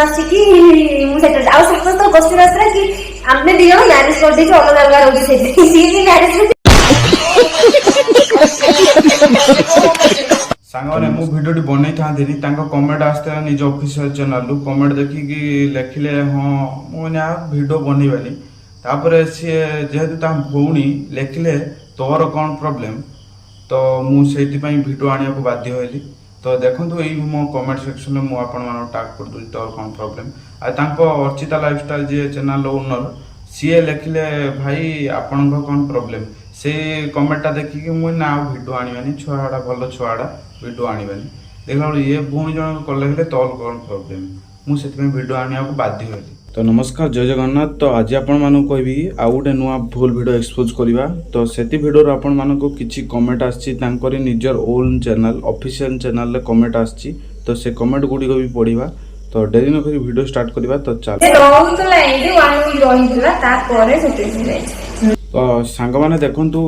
ଆସିକି ମୁଁ ସେଟେଲ। ଆଉ ସମସ୍ତଙ୍କ କ୍ୱେଶ୍ଚନ ଆସିଲା କି ଆମେ ଦି ଜଣ ମ୍ୟାରେଜ କରିଦେଇଛୁ, ଅଲଗା ଅଲଗା ରହୁଛୁ, ସେଥିପାଇଁ ସିଏ ବି ମ୍ୟାରେଜ। ସାଙ୍ଗମାନେ, ମୁଁ ଭିଡ଼ିଓଟି ବନେଇଥାନ୍ତିନି, ତାଙ୍କ କମେଣ୍ଟ ଆସିଥିଲା ନିଜ ଅଫିସିଆଲ ଚ୍ୟାନେଲରୁ। କମେଣ୍ଟ ଦେଖିକି ଲେଖିଲେ, ହଁ, ମୁଁ କହିଲି ଆଉ ଭିଡ଼ିଓ ବନେଇବାନି। ତାପରେ ସିଏ ଯେହେତୁ ତାଙ୍କ ଭଉଣୀ ଲେଖିଲେ ତୋର କ'ଣ ପ୍ରୋବ୍ଲେମ୍, ତ ମୁଁ ସେଇଥିପାଇଁ ଭିଡ଼ିଓ ଆଣିବାକୁ ବାଧ୍ୟ ହେଲି। ତ ଦେଖନ୍ତୁ, ଏଇ ମୋ କମେଣ୍ଟ ସେକ୍ସନରେ ମୁଁ ଆପଣମାନଙ୍କୁ ଟାଗ୍ କରିଦେଉଛି, ତୋର କ'ଣ ପ୍ରୋବ୍ଲେମ୍। ଆଉ ତାଙ୍କ ଅର୍ଚିତା ଲାଇଫଷ୍ଟାଇଲ ଯିଏ ଚ୍ୟାନେଲର ଓନର, ସିଏ ଲେଖିଲେ ଭାଇ ଆପଣଙ୍କ କ'ଣ ପ୍ରୋବ୍ଲେମ୍। ସେଇ କମେଣ୍ଟଟା ଦେଖିକି ମୁଁ ନା ଆଉ ଭିଡ଼ିଓ ଆଣିବାନି, ଛୁଆଟା ଭଲ ଛୁଆଟା, ଭିଡ଼ିଓ ଆଣିବାନି। ଦେଖିଲା ବେଳକୁ ଇଏ ଭଉଣୀ ଜଣକ ଲେଖିଲେ ତୋର କ'ଣ ପ୍ରୋବ୍ଲେମ୍, ମୁଁ ସେଥିପାଇଁ ଭିଡ଼ିଓ ଆଣିବାକୁ ବାଧ୍ୟ ହେଲି। ତ ନମସ୍କାର, ଜୟ ଜଗନ୍ନାଥ। ତ ଆଜି ଆପଣମାନଙ୍କୁ କହିବି ଆଉ ଗୋଟେ ନୂଆ ଭୁଲ ଭିଡ଼ିଓ ଏକ୍ସପୋଜ୍ କରିବା। ତ ସେତି ଭିଡ଼ିଓରୁ ଆପଣମାନଙ୍କୁ କିଛି କମେଣ୍ଟ ଆସିଛି, ତାଙ୍କରି ନିଜର ଓନ୍ ଚ୍ୟାନେଲ୍, ଅଫିସିଆଲ ଚ୍ୟାନେଲରେ କମେଣ୍ଟ ଆସିଛି। ତ ସେ କମେଣ୍ଟ ଗୁଡ଼ିକ ବି ପଢ଼ିବା। ତ ଡେରି ନକରି ଭିଡ଼ିଓ ଷ୍ଟାର୍ଟ କରିବା। ତ ଚାଲ। ସେ ରହୁଥିଲା ଏଇଠି, ୱାନ୍ ୱିକ୍ ରହିଥିଲା, ତାପରେ ସେଟେଲ ଯାଇଛି। ତ ସାଙ୍ଗମାନେ ଦେଖନ୍ତୁ,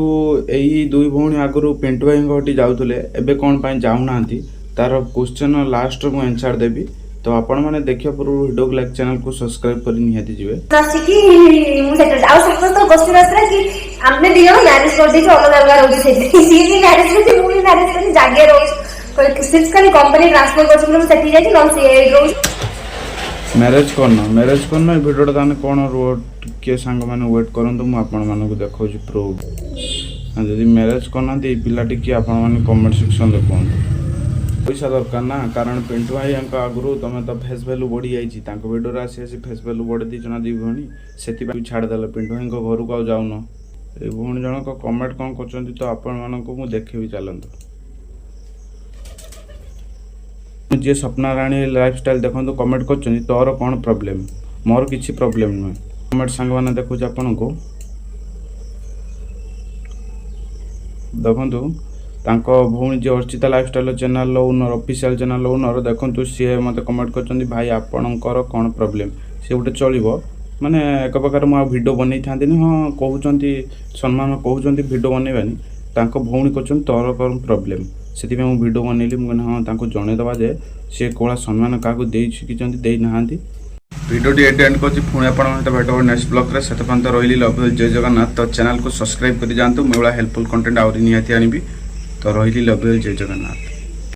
ଏଇ ଦୁଇ ଭଉଣୀ ଆଗରୁ ପିଣ୍ଟୁ ଭାଇଙ୍କ ଘଟି ଯାଉଥିଲେ, ଏବେ କ'ଣ ପାଇଁ ଯାଉନାହାନ୍ତି, ତାର କ୍ୱେଶ୍ଚନ ଲାଷ୍ଟରେ ମୁଁ ଆନ୍ସର୍ ଦେବି। ତ ଆପଣମାନେ ଦେଖିବା ପୂର୍ବରୁ ଭିଡ଼ିଓକୁ ଲାଇକ୍, ଚ୍ୟାନେଲକୁ ସବସ୍କ୍ରାଇବ୍ କରି ନିହାତି ଯିବେ। ଆସିକି ମୁଁ ସେଟେଲ। ଆଉ ସମସ୍ତଙ୍କ କ୍ୱେଶ୍ଚନ ଆସିଲା କି ଆମେ ଦି ଜଣ ମ୍ୟାରେଜ କରିଦେଇଛୁ, ଅଲଗା ଅଲଗା ରହୁଛୁ, ସେଥିପାଇଁ ସିଏ ବି ମ୍ୟାରେଜ କରିଛି, ମୁଁ ବି ମ୍ୟାରେଜ କରିଛି, ଜାଗା ରହୁଛୁ। ସିଫ୍ଟ ଖାଲି କମ୍ପାନୀ ଟ୍ରାନ୍ସଫର କରୁଛି ବୋଲି ମୁଁ ସେଠି ଯାଇଛି, ନହେଲେ ସିଏ ଏଇଠି ରହୁଛି। ମ୍ୟାରେଜ୍ କରିନ, ମ୍ୟାରେଜ୍ କରିନ, ଏ ଭିଡ଼ିଓଟା ତାହେଲେ କ'ଣ? ରୁହ ଟିକେ ସାଙ୍ଗମାନେ, ୱେଟ୍ କରନ୍ତୁ, ମୁଁ ଆପଣମାନଙ୍କୁ ଦେଖାଉଛି ପ୍ରୁଫ୍। ଯଦି ମ୍ୟାରେଜ୍ କରିନାହାନ୍ତି ଏଇ ପିଲାଟି କିଏ, ଆପଣମାନେ କମେଣ୍ଟ ସେକ୍ସନରେ କୁହନ୍ତୁ। ପଇସା ଦରକାର ନା, କାରଣ ପିଣ୍ଟୁ ଭାଇଙ୍କ ଆଗରୁ ତମେ ତ ଫେସ୍ ଭ୍ୟାଲୁ ବଢ଼ିଯାଇଛି। ତାଙ୍କ ଭିଡ଼ିଓରେ ଆସି ଆସି ଫେସ୍ ଭ୍ୟାଲୁ ବଢ଼େଇ ଦେଇଛ ନା ଦୁଇ ଭଉଣୀ, ସେଥିପାଇଁ ଛାଡ଼ିଦେଲ, ପିଣ୍ଟୁ ଭାଇଙ୍କ ଘରକୁ ଆଉ ଯାଉନ। ଏଇ ଭଉଣୀ ଜଣକ କମେଣ୍ଟ କ'ଣ କରୁଛନ୍ତି, ତ ଆପଣମାନଙ୍କୁ ମୁଁ ଦେଖେଇବି, ଚାଲନ୍ତୁ। ଯିଏ ସ୍ୱପ୍ନା ରାଣୀ ଲାଇଫଷ୍ଟାଇଲ୍, ଦେଖନ୍ତୁ, କମେଣ୍ଟ କରୁଛନ୍ତି ତୋର କ'ଣ ପ୍ରୋବ୍ଲେମ୍। ମୋର କିଛି ପ୍ରୋବ୍ଲେମ୍ ନୁହେଁ। କମେଣ୍ଟ ସାଙ୍ଗମାନେ ଦେଖୁଛି ଆପଣଙ୍କୁ, ଦେଖନ୍ତୁ, ତାଙ୍କ ଭଉଣୀ ଯିଏ ଅର୍ଚିତା ଲାଇଫଷ୍ଟାଇଲ୍ ଚ୍ୟାନେଲ୍ର ଓନର୍, ଅଫିସିଆଲ୍ ଚ୍ୟାନେଲ୍ ଓନର୍, ଦେଖନ୍ତୁ, ସିଏ ମୋତେ କମେଣ୍ଟ କରିଛନ୍ତି ଭାଇ ଆପଣଙ୍କର କ'ଣ ପ୍ରୋବ୍ଲେମ୍। ସିଏ ଗୋଟେ ଚଳିବ, ମାନେ ଏକ ପ୍ରକାର ମୁଁ ଆଉ ଭିଡ଼ିଓ ବନେଇଥାନ୍ତିନି। ହଁ, କହୁଛନ୍ତି ସମ୍ମାନ କହୁଛନ୍ତି ଭିଡ଼ିଓ ବନେଇବାନି, ତାଙ୍କ ଭଉଣୀ କହୁଛନ୍ତି ତୋର କ'ଣ ପ୍ରୋବ୍ଲେମ୍, ସେଥିପାଇଁ ମୁଁ ଭିଡ଼ିଓ ବନେଇଲି। ମୁଁ କହିଲି ହଁ, ତାଙ୍କୁ ଜଣେଇଦେବା ଯେ ସିଏ କୋଉଭଳିଆ ସମ୍ମାନ କାହାକୁ ଦେଇ ଶିଖିଛନ୍ତି, ଦେଇନାହାନ୍ତି। ଭିଡ଼ିଓଟି ଏଠି ଏଣ୍ଡ କରୁଛି। ପୁଣି ଆପଣଙ୍କ ସହିତ ଭେଟ ହେବ ନେକ୍ସଟ ବ୍ଲଗ୍ରେ। ସେତେ ପର୍ଯ୍ୟନ୍ତ ରହିଲି, ଲଭ୍, ଜୟ ଜଗନ୍ନାଥ। ତ ଚ୍ୟାନେଲକୁ ସବସ୍କ୍ରାଇବ୍ କରି ଯାଆନ୍ତୁ, ମୁଁ ଏଭଳିଆ ହେଲ୍ପଫୁଲ୍ କଣ୍ଟେଣ୍ଟ ଆହୁରି ନିହାତି ଆଣିବି। ତ ରହିଲି, ଲଭ୍, ଜୟ ଜଗନ୍ନାଥ।